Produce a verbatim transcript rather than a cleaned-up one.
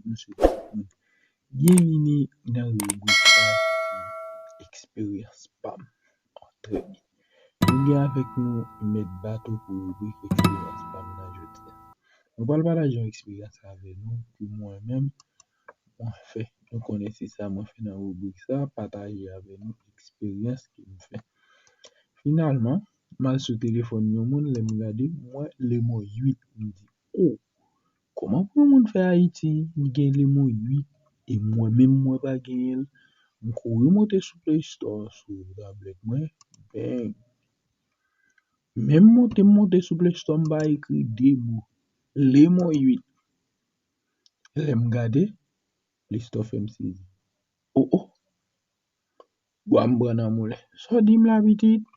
Bonswa tout moun. Byenvini nan ribrik sa ki se eksperyans pa m. Trè byen. Nou gen avèk nou mèt bato pou ribrik eksperyans pa m nan jodi a. Mwen pral pataje yon eksperyans avè nou ke mwen menm mwen fè. Nou konnen se sa mwen fè nan ribrik sa, pataje avè nou eksperyans ke m fè. Finalman, m al sou telefòn yon moun, lè m gade, m wè lemò uit. M di, o, kòman pou yon moun fè Ayiti, li gen lemò uit, e mwen menm mwen pa genyen l? M kouri monte sou Play Store, sou tablèt mwen, bang. Menm monte m monte sou Play Store, m pa ekri de mo. Lemò uit. Lè m gade, Play Store fè m sezi. O, o. Bwa m pran nan moulen. Sa w di m la, pitit?